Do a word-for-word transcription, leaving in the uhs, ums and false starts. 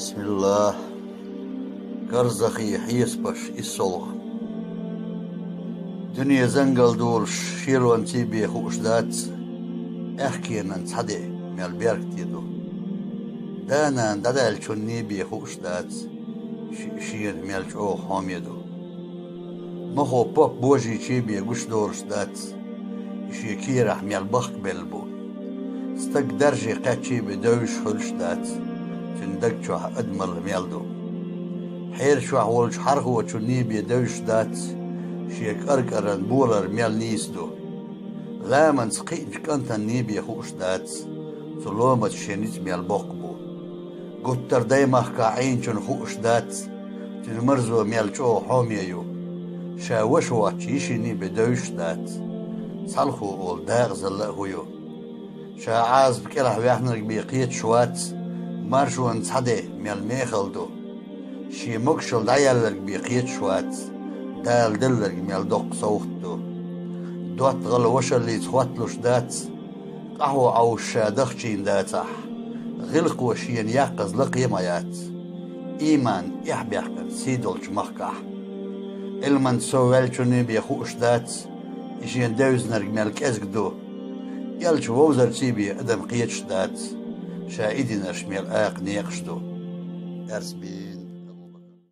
Бисмиллах. Карзахий хьесапаш иссолгӀа. Дуьне зангал долуш шелонца бен хууш дац, аьхкенан цхьа де мел беркате ду. Да-нана дӀадаьллачунна бен хууш дац, ши-, шена мел чӀогӀа хьоме ду. Мохо поп божийчий бен гуш долуш дац, и шен керахь мел бахкабелла бу. Стаг дарже кхаьччий бен девзаш хуьлуш дац, цуьнан даг чохь адамалла мел ду. Хьера чохь волчу хьархочунний бен девзаш дац, шен кӀаркӀаран болар мел нийса ду. Ламанца кхиъначу кӀантанний бен хууш дац, цу ломаца шен ницкъ мел боккха бу. Гуттар даймахкахь Ӏийначунна хууш дац, цуьнан марзо мел чӀогӀа хьоме ю. Ша ваша воцчу йишинний бен девзаш дац. Цхьалхо олу дакъазалла а хӀун ю? Ша Ӏазап кӀелахь ваьхнарг бен кхеташ вац, маршонан цхьа де мел мехала ду. Шен могушалла дӀаяьлларг бен кхеташ вац, Дала делларг мел доккха совгӀат ду. ДоттагӀалла вашаллица хӀотталуш дац, къахьо Ӏовш ша дахчийна дацахь, гӀиллакхо шена яккхаза лакхе ма яц, ийман, эхь-бехкан сий долчу махкахь. Ӏилманца сов ваьллачунний бен хууш дац, и шена девзинарг мел кӀезиг ду. Элча вовзарций бен адам кхеташ дац, ша и динарш мел акха некъаш ду. Эрсби.